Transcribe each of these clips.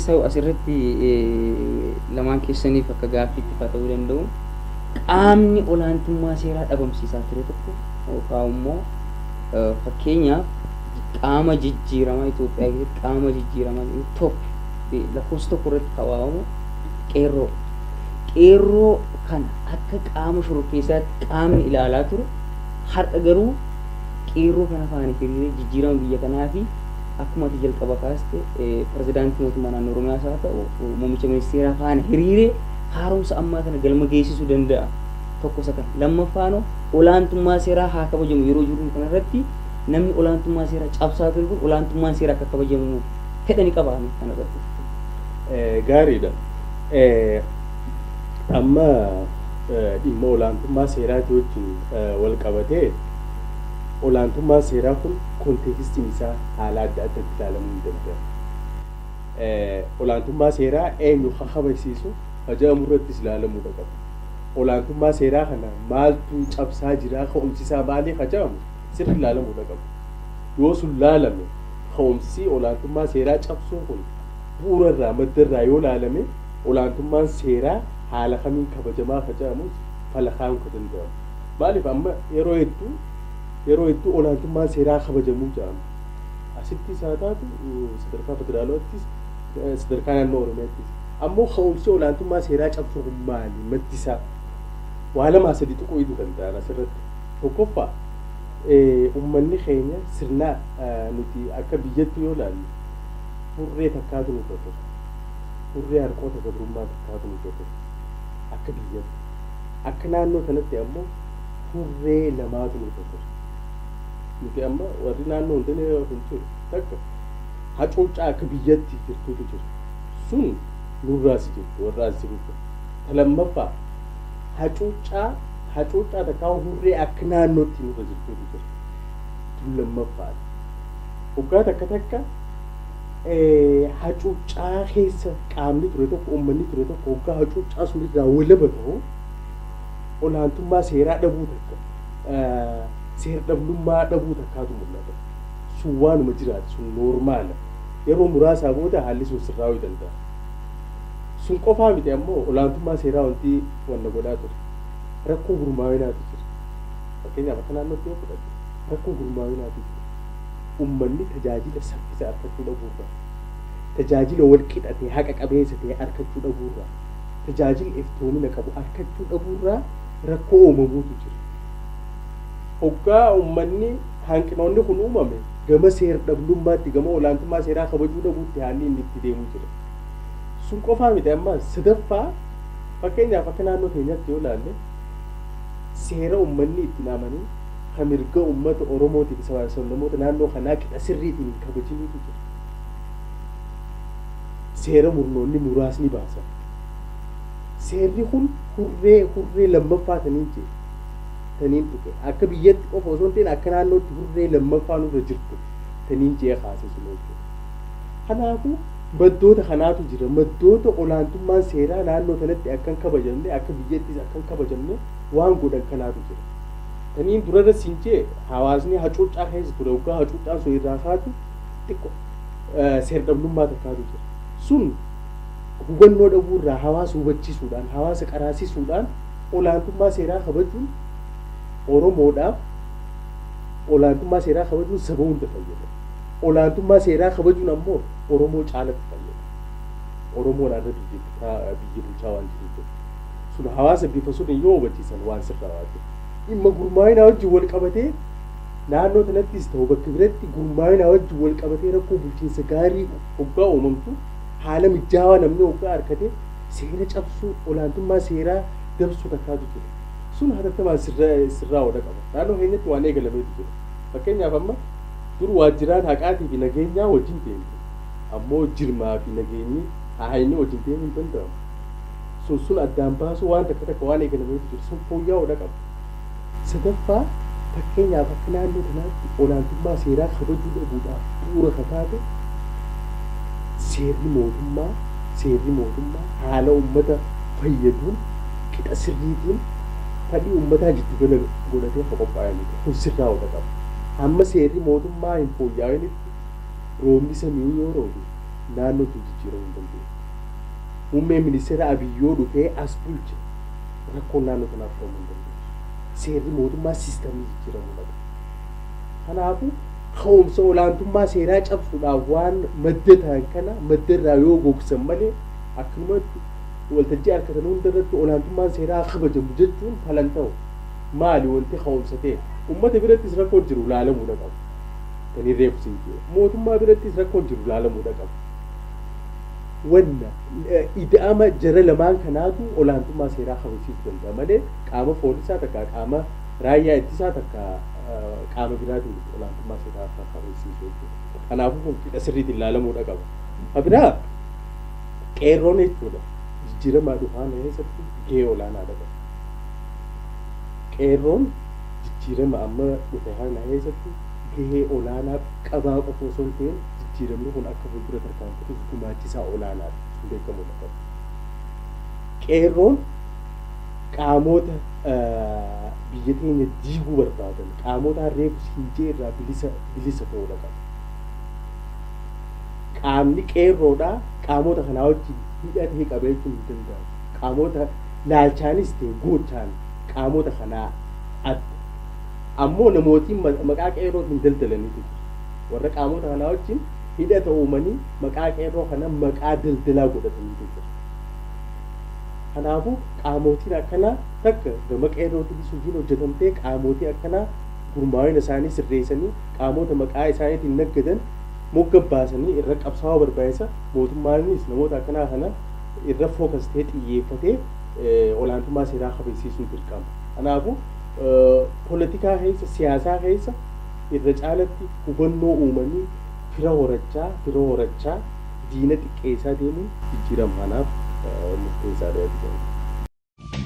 Keessaa asirratti lamaan keessaniif akka gaaffiitti faa ta'uu danda'u, qaamni olaantummaa seeraa dhabamsiisaa ture tokko yookaan immoo fakkeenyaaf qaama jijjiiramaa Itoophiyaa keessatti qaama jijjiiramaa tokko lakkoofsa tokko irratti kan waamamu qeerroo. Qeerroo kana akka qaama shororkeessaatti qaamni ilaalaa ture har'a garuu qeerroo kana faana hiriiree jijjiirama biyya kanaa fi akkuma ati jalqaba kaaste pirezidaantii mootummaa naannoo Oromiyaas haa ta'u muummicha ministeeraa faana hiriiree haaromsa ammaa kana galma geessisuu danda'a. Tokko isa kana. Lammaffaanoo olaantummaa seeraa haa kabajamu yeroo jiru kanarratti namni olaantummaa seeraa cabsaa ture kun olaantummaan seeraa akka kabajamu fedha ni qaba kanarratti. Gaariidha. Amma dhimma olaantummaa seeraatii wajjin wal qabatee, olaantummaan seeraa kun contextiin isaa haala adda addatti ilaalamuu ni danda'a. Olaantummaa seeraa eenyu ka kabajsiisu hajamu irrattis ilaalamuudha qaba. Olaantummaa seeraa kana maaltu cabsaa jira, ka'umsi isaa maali hajamu sirri ilaalamuudha qaba. Yoo sun laalame, ka'umsi olaantummaa seeraa cabsuu kun bu'uura irraa, madda irraa yoo laalame, olaantummaan seeraa haala kamiin kabajamaa hajamus fala kaa'uun ka danda'amu. Maaliif, amma yeroo hedduu olaantummaan seeraa kabajamuu jedhama. Asittis haa taatu, sadarkaa federaalaattis, sadarkaa naannoo Oromiyaattis. Ammoo ka'umsi olaantummaa seeraa cabsuu kun maali? Maddi isaa waa lamaa sadi tuquu iduu danda'an asirratti. Tokkoffaa, uummanni keenya sirna nuti akka biyyatti yoo ilaalle hurree takkaatu nurra ture. Hurree harqoota gabrummaa takkaatu nurra ture. Akka biyyatti. Akka naannoo kanatti ammoo hurree lamaatu nurra ture. Nuti amma warri naannoo hundinuu kun jiru takka hacuuccaa akka biyyatti jirtutu jira. Sun nurraas jirtu, warra as jirurra. Ta lammaffaa, hacuuccaa takkaa hurree akka naannootti nurra jirtutu jira. Tun lammaffaadha. Waggaa takka takka hacuuccaa keessa qaamni ture tokko, uummanni ture tokko waggaa hacuuccaa sun irraa walaba ta'u, olaantummaa seeraa dhabuu takka, seer dhabnummaa dhabuu takkaatu mul'ata. Sun waanuma jiraate, sun normal. Yeroo muraasaa booda haalli sun sirraa'uu danda'a. Sun qofaa miti, ammoo olaantummaa seeraa wanti wanna godhaa ture. Rakkoo gurmaa'inaatu jira. Fakkeenyaaf akka naannootti yoo fudhatte, rakkoo gurmaa'inaatu jira. Uummanni tajaajila saffisa argachuu dhabuurraa, tajaajila wal qixa ta'e, haqa qabeessa ta'e argachuu dhabuurraa, tajaajila iftoomina qabu argachuu dhabuurraa rakkoo uumamuutu jira. Hoggaa uummanni hanqinoonni kun uumame, gama seer dhabnummaatti, gama olaantummaa seeraa kabajuu dhabuutti haalli inni itti deemuu jira. Sun qofaa miti, amma sadaffaa, fakkeenyaaf akka naannoo keenyaatti yoo ilaalle, seera uummanni ittiin amanin kan mirga uummata Oromootiif sablammoota naannoo kanaa qixa sirriitiin hin kabajiniitu jira. Seera murnoonni muraasni baasan. Seerri kun hurree lammaffaa taniin jee taniin tuqe, akka biyyatti qofa osoo hin ta'in akka naannootti hurree lammaffaa nurra jirtu taniin jee kaase sun jechuudha. Kanaafuu maddoota kanaatu jira. Maddoota olaantummaan seeraa naannoo kanatti akka hin kabajamne, akka biyyattis akka hin kabajamne waan godhan kanaatu jira. Taniin durarra siin jee, hawaasni hacuuccaa keessa ture waggaa hacuuccaan sun irraa kaatu xiqqo seer-dhabnummaa takkaatu jira. Sun hubannoo dhabuu irraa hawaasa hubachiisuudhaan, hawaasa qaraasisuudhaan olaantummaa seeraa kabajuun Oromoodhaaf, olaantummaa seeraa kabajuun saba hunda fayyada. Olaantummaa seeraa kabajuun ammoo Oromoo caalatti fayyada. Oromoon har'a biyya bulchaa waan jiruuf jecha. Sun hawaasa bifa sun yoo hubachiisan waan sirraawaa jiru. Dhimma gurmaa'inaa wajjin wal qabatee, naannoo kanattis ta'u bakka biratti gurmaa'inaa wajjin wal qabatee rakkoo bulchiinsa gaarii hoggaa uumamtu, haala mijaawaa namni hoggaa argate seera cabsuu, olaantummaa seeraa dabsuu takkaatu jira. Sun hatattamaan sirraa'uudha qaba. Naannoo keenyatti waan eegalameetu jira. Fakkeenyaaf amma dur waajjiraan haqaatii fi nageenyaa wajjin deemte. Ammoo jirmaa fi nageenyi haayinni wajjin deemuu hin danda'amu. Sun addaan baasuu waan takka takka waan eegalameetu jira. Sun fooyya'uudha qaba. Sadaffaa, fakkeenyaaf akka naannoo kanaatti olaantummaa seeraa kabajuu dhabuudhaaf bu'uura kan taate seerri mootummaa haala uummata fayyaduun qixa sirriitiin fedhii uummataa jiddu gala godhatee kan qophaa'e miti. Kun sirraa'uudha qaba. Hamma seerri mootummaa hin fooyya'initti roobni samii yoo roobe Naannootu jijjiiramuu hin dandeenye. Muummeen ministeera Abiy yoo dhufee as bulche, rakkoon naannoo kanaaf furamuu hin dandeenye. Seerri mootummaa, systemii jijjiiramuu qaba. Kanaafuu ka'umsa olaantummaa seeraa cabsuudhaaf waan madda ta'an kana madda irraa yoo gogsan malee, akkanumatti waltajjii harkatan hunda irratti olaantummaan seeraa kabajamu jechuun falan ta'u. Maali wanti ka'umsa ta'e? Uummata birattis rakkoon jiru ilaalamuudha qaba. Kan reefu siin jedhe. Mootummaa birattis rakkoon jiru ilaalamuudha qaba. Wanna ida'ama jara lamaan kanaatu olaantummaa seeraa kabachiisuu danda'a malee, qaama poolisaa takka, qaama raayyaa ittisaa takka, qaama biraatiin olaantummaa seeraa kabachiisuu jechuudha. Kanaafuu kun qixa sirriitiin ilaalamuudha qaba. Biraa qeerroon jechuudha, jijjiiramaa dhufaan keessatti gahee olaanaadha qaba. Qeerroon jijjiirama amma dhufe kana keessatti gahee olaanaa qabaa qofa osoo hin ta'in, jijjiiramni kun akka fuuldura tarkaanfatuuf gumaachisaa olaanaadha, sun beekamuudha qaba. Qeerroon qaamota biyya teenya diiguu barbaadan, qaamota reefu siinjee irraa bilisa ta'uudha qaba. Qaamni qeerroodhaa qaamota kanaa wajjin hidhatee qaba jechuun hin danda'amu. Qaamota laalchaanis ta'e gochaan qaamota kanaa adda. Ammoo namootiin maqaa qeerrootiin daldalaniitu jiru. Warra qaamota kanaa wajjin hidhata uumanii maqaa qeerroo kana maqaa daldalaa godhataniitu jiru. Kanaafuu qaamotiin akkanaa takka gama qeerrootiinis hojiin hojjetamtee, qaamotii akkanaa gurmaa'ina isaanii sirreessanii, qaamota maqaa isaaniitiin naggadan mogga baasanii irra qabsaa'uu barbaachisa. Mootummaanis namoota akkanaa kana irra focus ta'ee xiyyeeffatee olaantummaa seeraa kabachiisuun dirqama. Kanaafuu poolitikaa keessa, siyaasaa keessa irra caalatti hubannoo uumanii fira horachaa diina xiqqeessaa deemuun jijjiirama kanaaf murteessaadha jechuudha.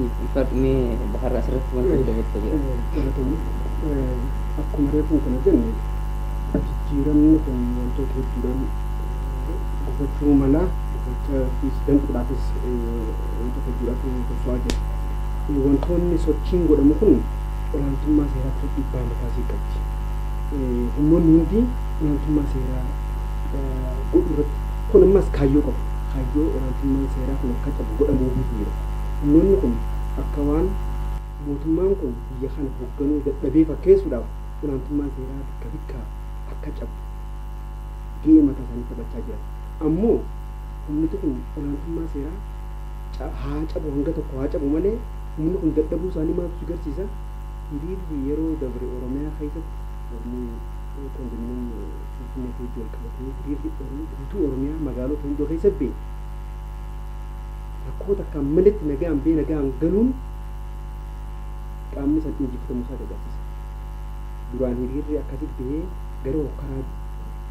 Ulfaadhumee baharraa asirratti wanta dabalta jira. Galatoomii. Akkuma reefuu kana jenne, jijjiiramni kun wantoota hedduudhaan gufachuu mala, gufachaafis danquudhaafis wantoota hedduudhaatu socho'aa jira. Wantoonni sochiin godhamu kun olaantummaa seeraa irratti dhiibbaa mataa isii qabdi. Humnoonni hundi olaantummaa seeraa godhuu irratti kun ammas kaayyoo qabu. Kaayyoo olaantummaan seeraa kun akka cabu godhamuufiitu jira. Humnoonni kun akka waan mootummaan kun biyya kana hoogganuu dadhabee fakkeessuudhaaf olaantummaan seeraa bikka bikkaa akka cabu gahee mataa isaanii taphachaa jiran. Ammoo humniti kun olaantummaa seeraa haa cabu, hanga tokko haa cabu malee, humni kun dadhabuu isaanii maaltu si garsiisa? Hiriirri yeroo dabre Oromiyaa keessatti mormii condominium Finfinnee wajjin wal qabatee hiriirri guutuu Oromiyaa magaalota hunda keessa ba'e rakkoo takkaan maletti nagaan ba'ee nagaan galuun qaamni san injifatamuu isaa agarsiisa. Duraan hiriirri akkasitti bahee gara hokkaraa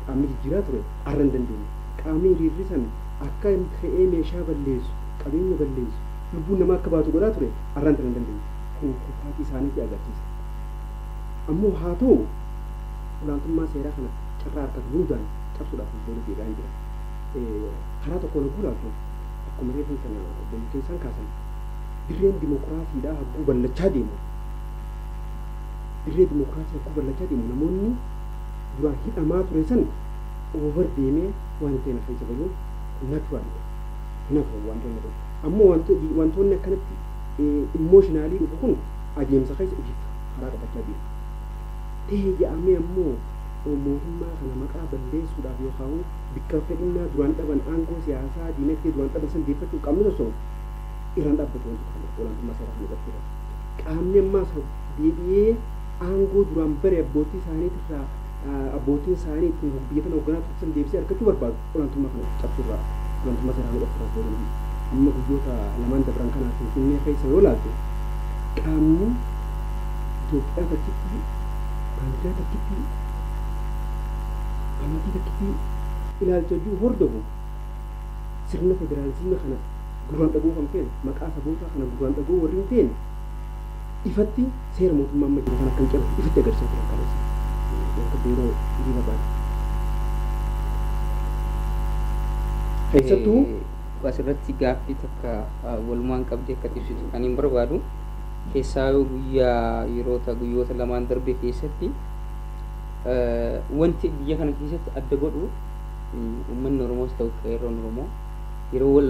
qaamni jijjiiraa ture har'a hin dandeenye. Qaamni hiriirri san akka ka'ee meeshaa balleessu, qabeenya balleessu, lubbuun namaa akka baatu godhaa ture har'aan tana hin dandeenye. Kun kufaatii isaaniitti agarsiisa. Ammoo haa ta'u, olaantummaa seeraa kana carraa harkatu hundaan cabsuudhaaf booda deebi'aa jira. Karaa tokkoon hogguu ilaaltu, akkuma reefuun tana obbo Milkeessaan kaasan, dirreen dimokiraasiidhaa hagguu ballachaa deemu, dirree dimokiraasii hagguu ballachaa deemu, namoonni duraan hidhamaa ture san over deemee waan hin ta'in keessa galuun naturalidha. Hin hafu wantoonni kun. Ammoo wantoonni akkanatti emotionally dhufu kun adeemsa keessa ifiif karaa qabachaa deemu. Ta'ee jedhamee ammoo mootummaa kana maqaa balleessuudhaaf yookaan bikka fedhinnaa duraan dhaban, aangoo siyaasaa diinagdee duraan dhaban san deeffachuuf qaamni sossoobu irraan dhaabbatu wantoota kana olaantummaa seeraa kana cabsuudhaaf. Qaamni ammaas deebi'ee aangoo duraan bare abbootii isaaniitirraa, abbootiin isaanii ittiin biyya tana hoogganaa tursan deebisee argachuu barbaadu olaantummaa kana cabsuurraa, olaantummaa seeraa kana cabsuurraa booda. Amma guyyoota lamaan dabran kanaa Finfinnee keessa yoo ilaalte, qaamni Itoophiyaa takkitti, baandiraa takkitti, amantii takkitti ilaalcha jiru hordofu, sirna federaalizimii kana gurraan dhaga'uu kan feene, maqaa sabootaa kana gurraan dhaga'uu warri hin feene, ifatti seera mootummaa amma jiru kana kan cabsu ifatti agarsiisaa turan kaleessa bakka yeroo hiriira baane. Keessattuu Xiqqoo asirratti gaaffii takka walumaan qabdee akka ibsitu kan hin barbaadu. Keessaa yoo guyyaa yeroota guyyoota lamaan darbe keessatti wanti biyya kana keessatti adda godhu, uummanni Oromoos ta'u qeerroon Oromoo yeroo wal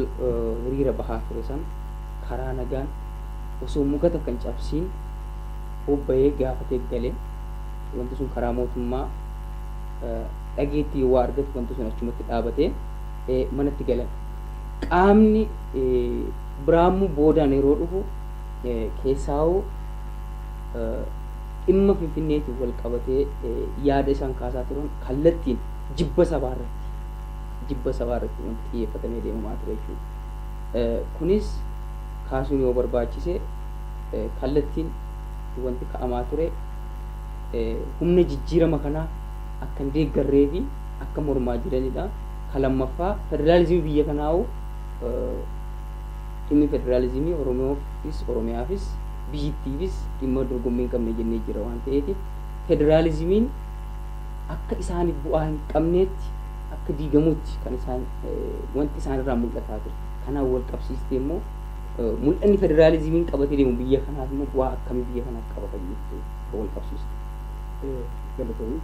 hiriira bahaa ture san karaa nagaan osoo muka takka hin cabsiin bobba'ee gaafatee galee, wanti sun karaa mootummaa dhageetti yoo waa argatu wanti sun achumatti dhaabatee manatti galan. Qaamni biraammoo boodaan yeroo dhufu, keessaa'uu dhimma Finfinneetiin wal qabatee, yaada isaan kaasaa turan kallattiin jibba sabaarratti wanti xiyyeeffatamee deemamaa ture jechuudha. Kunis kaasuun yoo barbaachise, kallattiin wanti ka'amaa ture humna jijjiirama kanaa akka hin deeggarree fi akka mormaa jiranidha. Ka lammaffaa, federaalizimii biyya kanaa'u, dhimmi federaalizimii Oromoofis Oromiyaafis biyyittiifis dhimma dorgommii hin qabne jennee jira waan ta'eetiif, federaalizimiin akka isaaniif bu'aa hin qabneetti akka diigamutti kan isaan wanti isaanirraa mul'ataa ture. Kanaan wal qabsiistee immoo mul'anni federaalizimiin qabatee deemu biyya kanaaf immoo bu'aa akkamii biyya kanaaf qaba kan jettu wal qabsiistu? Galatoomii.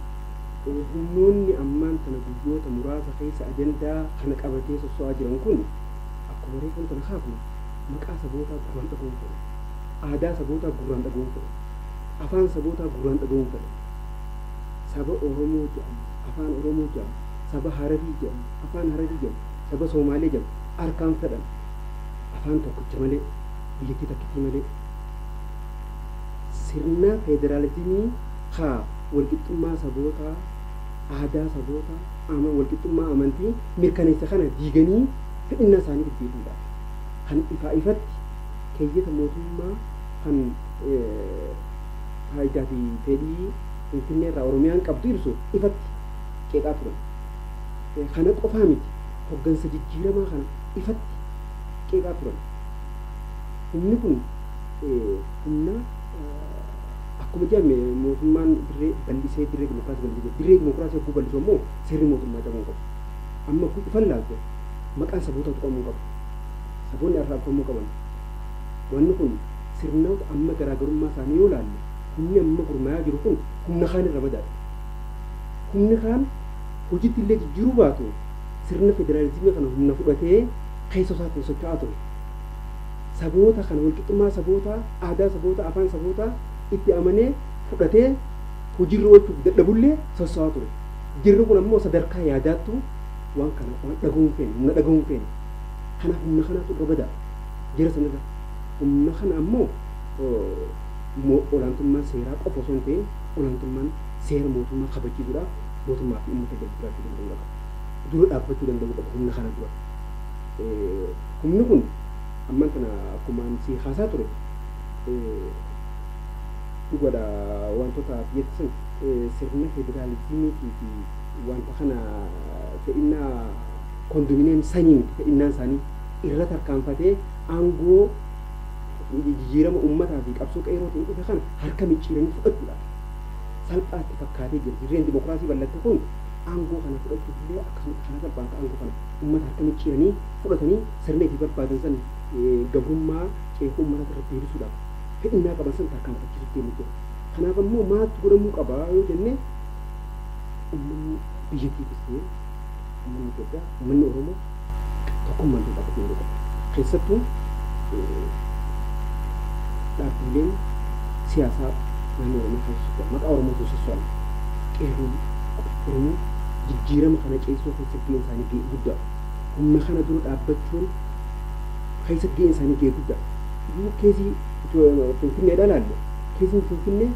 Humnoonni ammaan tana guyyoota muraasa keessa ajandaa kana qabatee sosso'aa jiran kun, akkuma reefuun tana kaafne, maqaa sabootaa gurraan dhaga'uun fedhan. Aadaa sabootaa gurraan dhaga'uun fedhan. Afaan sabootaa gurraan dhaga'uun fedhan. Saba Oromoo jedhamu, afaan Oromoo jedhamu, saba Hararii jedhamu, afaan Hararii jedhamu, saba Somaalee jedhamu harkaan fedhan. Afaan tokkicha malee, biyyattii takkittii malee. Sirna federaalizimii haa walqixxummaa sabootaa, aadaa sabootaa, walqixxummaa amantii mirkaneessa kana diiganii fedhinnaa isaanii deddeebi'uudhaaf kan ifaa ifatti keeyyata mootummaa kan faayidaa fi fedhii Finfinnee irraa Oromiyaan qabdu ibsu ifatti qeeqaa turan. Kana qofaa miti, hoggansa jijjiiramaa kana ifatti qeeqaa turan. Humni kun humna, akkuma jedhame, mootummaan dirree bal'isee, dirree dimokiraasii bal'isee jira. Dirree dimokiraasii hogguu bal'isu ammoo seerri mootummaa cabuu hin qabu. Amma kun ifan laalte, maqaan sabootaa tuqamuu hin qabu. Saboonni arraabfamuu qaban. Wanni kun sirnoota amma garaagarummaa isaanii yoo laalle, humni amma gurmaayaa jiru kun humna kaan irra badaadha. Humni kaan hojiitti illee jijjiiruu baatu, sirna federaalizimii kana humna fudhatee keessa isaatiin socho'aa ture. Saboota kana, walqixxummaa sabootaa, aadaa sabootaa, afaan sabootaa itti amanee fudhatee hojiirra oolchuuf dadhabullee sosso'aa ture. Jirri kun ammoo sadarkaa yaadaattu waan kana waan dhaga'uun feene, humna dhaga'uun feene. Kanaaf humna kanaatu irra badaa jira sanirra. Humna kana ammoo olaantummaan seeraa qofa osoo hin ta'in, olaantummaan seera mootummaa kabachiisuudhaaf mootummaa fi uummata jala jiraachuu danda'uu qaba. Dura dhaabbachuu danda'uu qaba humna kana dura. Humni kun ammaan tana akkuma si haasaa ture dhugadha, wantoota biyyatti san sirna federaalizimiitii fi wanta kana fedhinnaa kondominiyeem sanii miti, fedhinnaan isaanii irra tarkaanfatee aangoo jijjiirama uummataa fi qabsoo qeerrootiin dhufe kana harka micciiranii fudhachuudhaaf salphaatti fakkaatee jira. Dirreen dimokiraasii bal'atte kun aangoo kana fudhachuuf illee akkasumatti karaa salphaan aangoo kana uummata harka micciiranii fudhatanii sirna itti barbaadan san, gabrummaa ceekuu uummata irratti deebisuudhaaf fedhinnaa qaban san tarkaanfachiisuuf deemu jira. Kanaaf ammoo maaltu godhamuu qaba yoo jenne, uummanni biyyattiifis ta'e uummanni Itoophiyaa, uummanni Oromoo tokkummaan dura dhaabbachuu danda'u qaba. Keessattuu dhaabbileen siyaasaa naannoo Oromiyaa keessa socho'an, maqaa Oromootiin socho'an, qeerroon Oromoo jijjiirama kana ceesisuu keessatti gaheen isaanii gahee guddaa. Humna kana dura dhaabbachuun keessatti gaheen isaanii gahee guddaa. Yoo keesii Finfinneedha ilaalle, keesiin Finfinnee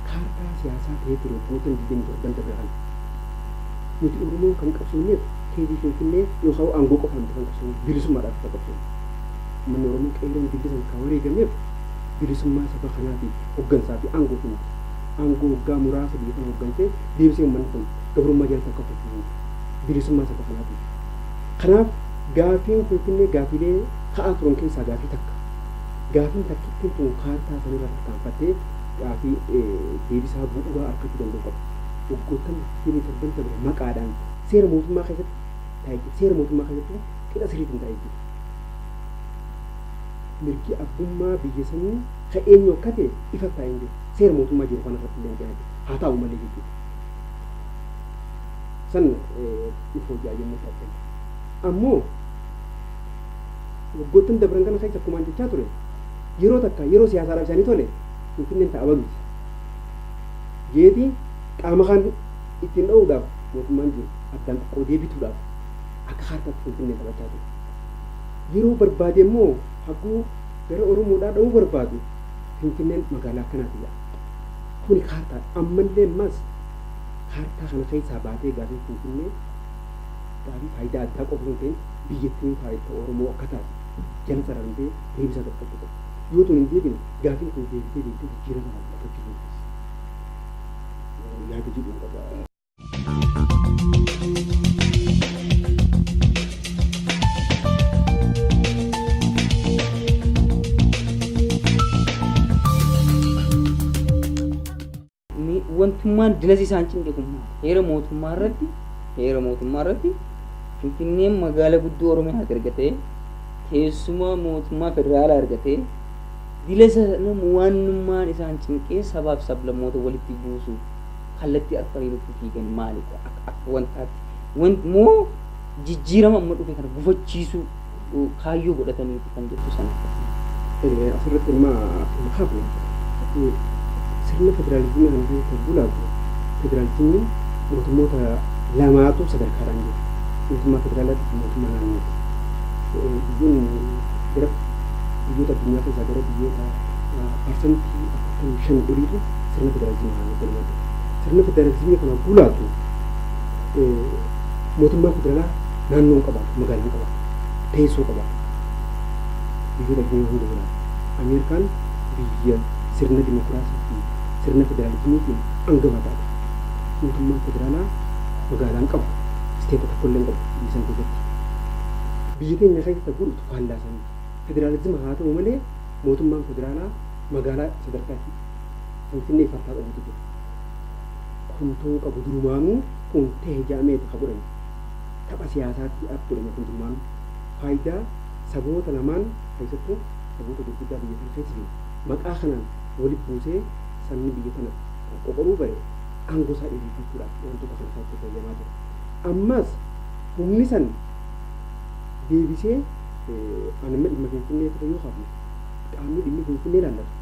kaartaa siyaasaa ta'ee ture waggoota 27 darbe kana. Nuti Oromoon kan qabsoofneef keesii Finfinnee yookaan aangoo qofaan miti kan qabsoofne, bilisummaadhaaf kan qabsoofne. Uummanni Oromoo, qeerroon billisan kan wareegameef bilisummaa saba kanaa fi hoggansaa fi aangoo fi miti. Aangoo waggaa muraasa biyya kana hoggansee deebisee uummanni kun gabrummaa jalatti akka kufu miti. Bilisummaa saba kanaatiif. Kanaaf gaafiin Finfinnee gaafiilee ka'aa turan keessaa gaafii takka. Gaafiin takkittiin tun kaartaa sanirra tarkaanfattee gaafii deebisaa bu'uuraa argachuu danda'u qaba. Waggoottan 27 dabre maqaadhaan seera mootummaa keessatti taa'ee jira. Seera mootummaa keessattuu qixa sirriitiin taa'ee jira. Mirgi abbummaa biyya sanii ka eenyu akka ta'e ifa taa'ee hin jiru. Seera mootummaa jiru kana irratti illee hin jiru. Haa ta'u malee jechuudha. San ni fooyya'aa jennee taa'e. Ammoo waggoottan dabran kana keessa akkumaan jechaa ture, yeroo takka yeroo siyaasaadhaaf isaanii tole Finfinneen ta'a baluuti. Jeeti qaama kaan ittiin dha'uudhaaf mootummaan jiru addaan qoqqoodee bituudhaaf akka kaartaatti Finfinnee taphachaa ture. Yeroo barbaade immoo hagguu gara Oromoodhaa dha'uu barbaadu Finfinneen magaalaa akkanaati jedha. Kuni kaartaadha. Ammallee ammas kaartaa kana keessaa baatee gaafiin Finfinnee gaafii faayidaa addaa qofa osoo hin ta'in biyyattiin faayidaa Oromoo akka taate jala sararamtee deebisaa tokkotti qabu. Yoo tun hin deebine, gaafiin kun deebitee deebitee jijjiirama kana gufachuu dandeessi. Yaada jedhu qaba. Wantummaan dilas isaan cinqe kun maali? Heera mootummaa irratti Finfinneen magaalaa guddoo Oromiyaati erga ta'e, teessuma mootummaa federaalaa erga ta'e, dila sana waanummaan isaan cinqee sabaaf sablammoota walitti buusu kallattii arfaniinutti fiigan maali akka wantaatti? Want moo jijjiirama amma dhufe kana gufachiisuu kaayyoo godhataniitu kan jettu sana? Asirratti immoo akkuma kaafne, sirna federaalizimii kana keessatti bulaatu, federaalizimiin mootummoota lamaatu sadarkaadhaan jiru. Mootummaa federaalaatii fi mootummaa naannooti. Biyyoonni gara biyyoota addunyaa keessaa gara biyyoota 45% oliitu sirna federaalizimii kanaan hoogganamaa jira. Sirna federaalizimii kana gulaatu mootummaan federaalaa naannoo hin qabaatu, magaalaa hin qabaatu, teessoo qabaatu. Biyyoota addunyaa hunda jiraatu. Ameerikaan biyya sirna dimokiraasii fi sirna federaalizimiitiin hangafa taate. Mootummaan federaalaa magaalaa hin qabu, isteeta tokko illee hin qabu biyya san keessatti. Biyya keenya keessatti godhutu faallaa saniiti. Federaalizima haa ta'u malee mootummaan federaalaa magaalaa sadarkaa Finfinnee farkaa qabutu jira. Kun ta'uu qabu durumaanuu, kun ta'e jedhameeti ka godhame. Tapha siyaasaatti akka godhame kun durumaanuu. Faayidaa saboota lamaan, keessattuu saboota gurguddaa biyya kana keessa jiru, maqaa kanaan walitti buusee sabni biyya tana qoqoruu bare aangoo isaa dheereffachuudhaaf wantoota kana keessatti fayyadamaa ture. Ammas humni san deebisee anamma dhimma Finfinnee ture yoo kaafne, qaamni dhimmi Finfinnee ilaallatu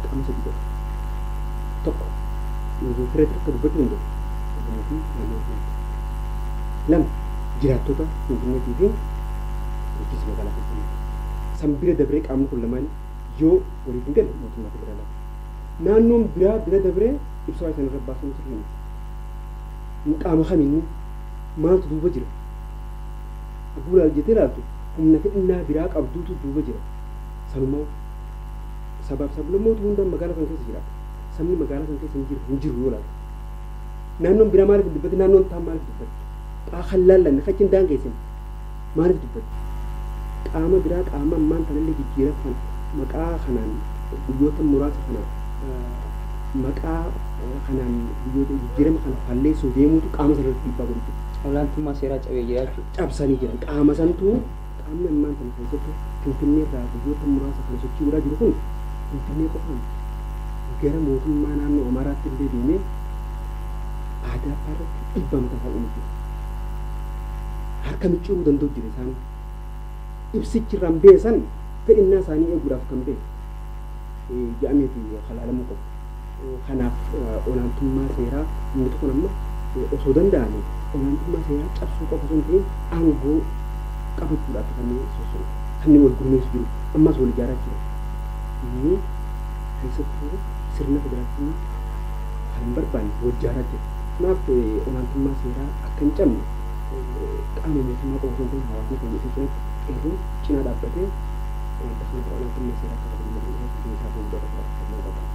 qaama sadii qofa. Tokko, sirriitti akka dubbachuu danda'u Oromoo fi naannoo Oromiyaati. Lama, jiraattota Finfinneetii fi bulchiinsa magaalaa Finfinneeti. San bira dabree qaamni kun lamaan yoo waliif hin galle mootummaa federaalaati. Naannoon biraa bira dabree ibsa waa'ee sana irra baasuun sirrii miti. Qaama kamiinuu maaltu duuba jira? Abbuu laal jettee ilaaltu, humna fedhinnaa biraa qabduutu duuba jira. Sanumaa sabaaf sablammoota hundaan magaalaa sana keessa jiraata. Sabni magaalaa sana keessa hin jiru hin jiru yoo ilaaltu. Naannoon biraa maaliif hin dubbatti? Naannoon taan maaliif dubbatti? Kan laallanne kan achi daangeessin maaliif dubbatti? Qaama biraa, qaama ammaan tanallee jijjiirama kana maqaa kanaan guyyoota muraasa kana maqaa kanaan guyyoota jijjiirama kana falleessuu deemuutu qaama sana irratti dhiibbaa godhu jira. Olaantummaa seeraa cabee jira jechuudha. Cabsanii jiran. Qaama santuu, qaamni ammaan tana keessattuu Finfinnee irraa guyyoota muraasa kana sochii godhaa jiru kun, Finfinnee qofaan gara mootummaa naannoo Amaaraatti illee deemee aadaa abbaa irratti dhiibbaa mataa isaa uumuu jira. Harka micciiruu danda'u jira isaan. Ibsichi irraan ba'e san fedhinnaa isaanii eeguudhaaf kan ba'e jedhameeti kalaalamuu qabu. Kanaaf olaantummaa seeraa inni tokko amma osoo danda'ame olaantummaa seeraa cabsuu qofa osoo hin ta'in aangoo qabachuudhaaf kan inni soso'u, kan inni wal gurmeessu jiru, ammas wal ijaaraa jira. Inni keessattuu sirna federaalizimii kan hin barbaanne wal ijaaraa jira. Kanaaf olaantummaa seeraa akka hin cabne qaama mootummaa qofa osoo hin ta'in hawaasni keenya isa cinatti, qeerroon cinaa dhaabbatee wanta kana olaantummaa seeraa akka kabajamu gahee isaa bahuu qaba.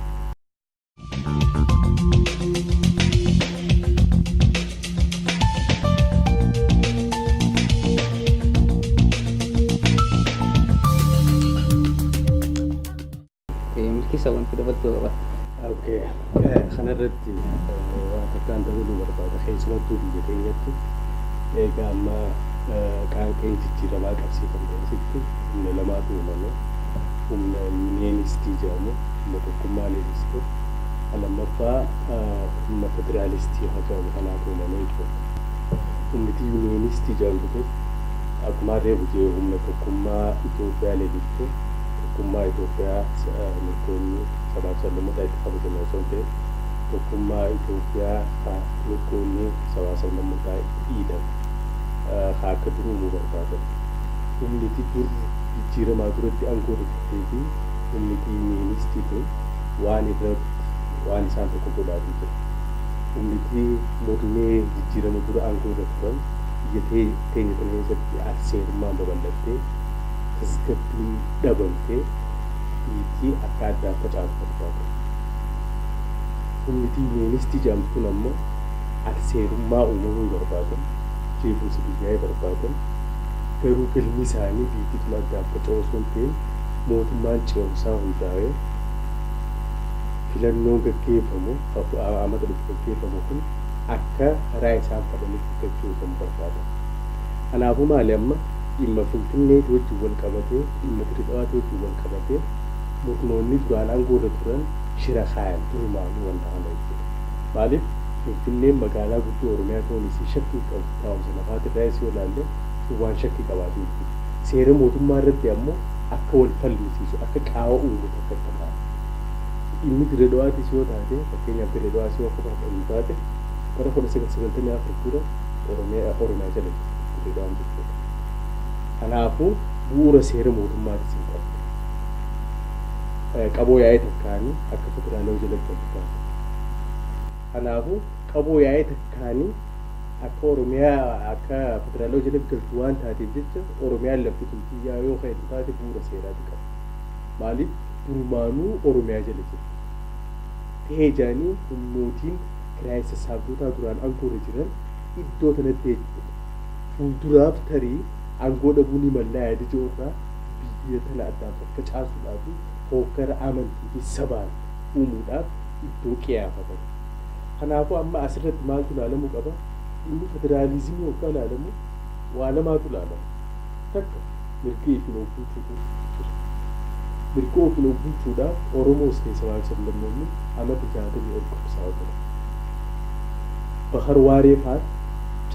Milkeessa, wanti dabaltuu qaba. Okay. Kanarratti waan takkaan dabaluu barbaada. Keessumattuu biyya keenyatti egaa amma qaanqeen jijjiiramaa qabsiifamte asitti Humna lamaatu uumame. Humna unionistii jedhamu, humna tokkummaa leellistu. Lammaffaa humna federaalistii jedhamu kanaatu uumame jechuudha. Humniti unionistii jedhamtu kun akkuma reefu jee humna tokkummaa Itoophiyaa leellistu, tokkummaa Itoophiyaa mirgoonni sabaaf sablammootaa itti kabajame osoo hin ta'in tokkummaa Itoophiyaa mirgoonni sabaaf sablammootaa itti dhiitamu haa akka dur uumuu barbaadan. Humniti dur jijjiiramaa duratti aangoo dhuftee fi humniti unionistii tun waan irratti waan isaan tokko godhaatu jira. Humniti mormee jijjiirama dura aangoo irra turan biyya teenya tana keessatti alseerummaan babal'attee, tasgabbiin dhabamtee, biyyattii akka addaan facaatu barbaadan. Humniti unionistii jedhamtu kun ammoo alseerummaa uumamuu barbaadan, jeequmsa biyyaa barbaadan, garuu galmi isaanii biyyattii tun addaan faca'uu osoo hin ta'in mootummaan ce'umsaa hundaa'ee filannoon gaggeeffamu amata dhufu gaggeeffamu kun akka karaa isaan fedhanitti gaggeeffamu barbaadan. Kanaafuu maali amma dhimma Finfinneeti wajjin wal qabatee, dhimma Dirre wajjin wal qabatee murnoonni duraan aangoo irra turan shira kaayan durumaanuu wanta kana jechuudha. Maaliif Finfinneen magaalaa guddoo Oromiyaa ta'uun isii shakkii qabu, taa'umsa lafaatirraa isii olaalle waan shakkii qabaatu jechuudha. Seera mootummaa irratti ammoo akka wal falmisiisu, akka qaawa uumu takka itti kaa'u. Dhimmi Dirre Dhawaatis yoo taate, fakkeenyaaf Dirre Dhawaas yoo akka fudhannu taate, bara 1994 dura Oromiyaa jala jirti Dirre Dhawaan jechuudha. Kanaafuu bu'uura seera mootummaatis hin qabdu. Qaboo yaa'ee takkaanii akka federaalawaa jalatti galtu taate. Kanaafuu qaboo yaa'ee takkaanii akka Oromiyaa akka federaalawaa jalatti galtu waan taateef jecha Oromiyaan lafti tun xiyyaa yoo ka'e taate bu'uura seeraati qaba. Maaliif durumaanuu Oromiyaa jala jirti. Ta'ee jaanii humnootiin kiraay sassaabdotaa duraan aangoo irra jiran iddoo tanatti jechuudha. Fuulduraaf tarii aangoo dhabuu ni mallaa yaada jiru irraa biyya tana addaan faffacaasuudhaa fi hookkara amantii fi sabaan uumuudhaaf iddoo qiyaafatan. Kanaafuu amma asirratti maaltu ilaalamuu qaba? Dhimmi federaalizimii hoggaa ilaalamu waa lamaatu ilaalama. Takka mirga ofiin of bulchuutu jira. Mirga ofiin of bulchuudhaaf Oromoos ta'e sabaa fi sablammoonni amata 60 ol qabsaa'aa turan. Bakar Waaree fa'aan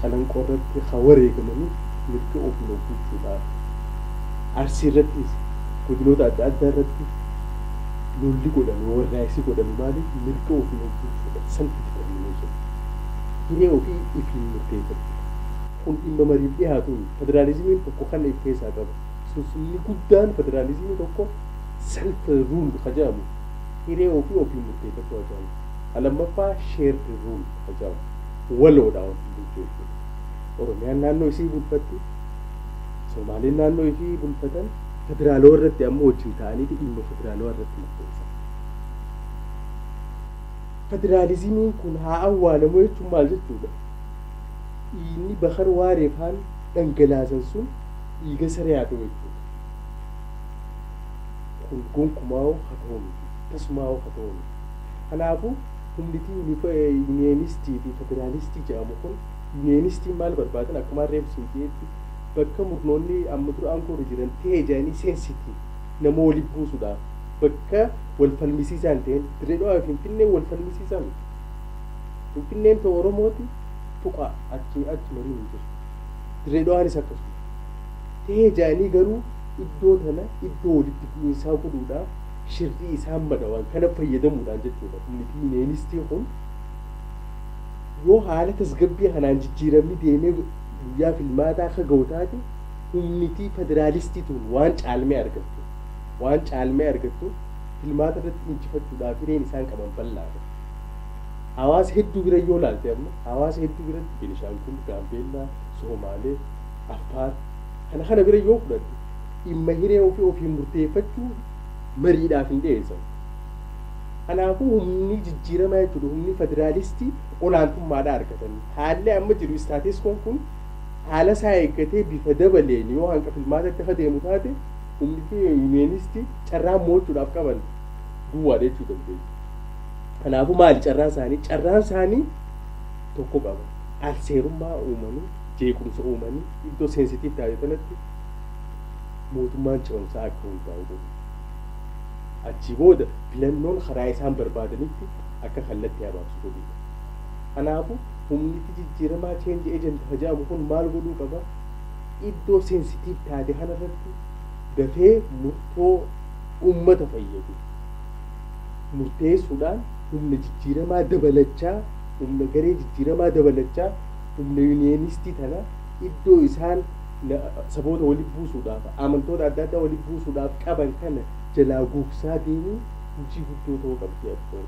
Calanqoo irratti haa wareegamanii mirga ofiin of bulchuudhaaf. Arsii irrattis godinoota adda addaa irratti lolli godhame, warraaqsi godhame maaliif mirga ofiin of bulchuudhaaf, self determination. Hiree ofii ifiin murteeffachuu. Kun dhimma mariif dhiyaatu miti. Federaalizimiin tokko kan of keessaa qaba. Sunsunni guddaan federaalizimii tokko self rule ka jedhamu, hiree ofii ofiin murteeffachuu ka jedhamu. Lammaffaa shared rule ka jedhamu. Waloodha wanti bulchuu jechuudha. Oromiyaan naannoo isii bulfatti, Somaaleen naannoo isii bulfatan, federaalawaa irratti ammoo wajjin ta'aniiti dhimma federaalawaa irratti murteessan. Federaalizimiin kun haa awwaalamu jechuun maal jechuudha? Dhiigni Bakar Waaree faan dhangalaasan sun dhiiga saree haa ta'u jechuudha. Kun gonkumaa haa ta'u miti. Tasumaa haa ta'u miti. Kanaafuu humniti unionistii fi federaalistii jedhamu kun, unionistiin maal barbaadan? Akkuma reefu siin jedhetti bakka murnoonni amma dura aangoo irra jiran ta'e jedhanii sensitive nama waliif buusuudhaaf bakka wal falmisiisaa hin ta'in, Dirree Dhawaa fi Finfinneen wal falmisiisaa miti. Finfinneen ta'u Oromooti tuqa, achi achi mariin hin jiru. Dirree Dhawaanis akkasuma. Ta'e jedhanii garuu iddoo tana iddoo walitti bu'iinsaa godhuudhaaf shirrii isaan madawan kana fayyadamuudhaan jechuudha. Humniti unionistii kun yoo haala tasgabbii kanaan jijjiiramni deemee guyyaa filmaataa akka ga'u taate, humniti federaalistii tun waan caalmee argattu filmaata irratti injifachuudhaaf hireen isaan qaban bal'aadha. Hawaasa hedduu bira yoo ilaalte, amma hawaasa hedduu biratti Benishaangul, Gaambeellaa, Soomaalee, Affaar kana kana bira yoo fudhatte dhimma hiree ofii ofiin murteeffachuu mariidhaaf hin dhiyeessan. Kanaafuu humni jijjiiramaa jechuudha, humni federaalistii olaantummaadhaa argatan. Haalli amma jiru status quoon kun haala isaa eeggatee bifa dabaleen yoo hanqa filmaatatti akka deemu taate, humni unionistii carraa mo'achuudhaaf qaban duwwaadha jechuu dandeenya. Kanaafuu maali carraan isaanii? Carraan isaanii tokko qaba. Alseerummaa uumanii, jeequmsa uumanii iddoo sensitive taate tanatti Mootummaan ce'umsaa akka hundaa'u godhu. Achii booda filannoon karaa isaan barbaadanitti akka kallattii habaabsu godhudha. Kanaafuu humniti jijjiiramaa change agent jedhamu kun maal godhuu qaba? Iddoo sensitiif taate kanarratti dafee murtoo uummata fayyadu murteessuudhaan humna jijjiiramaa dabalachaa, humna garee jijjiiramaa dabalachaa, humna unionistii tana iddoo isaan saboota walitti buusuudhaaf, amantoota adda addaa walitti buusuudhaaf qaban kana jalaa gugsaa deemuun hojii guddoo ta'uu qabdi.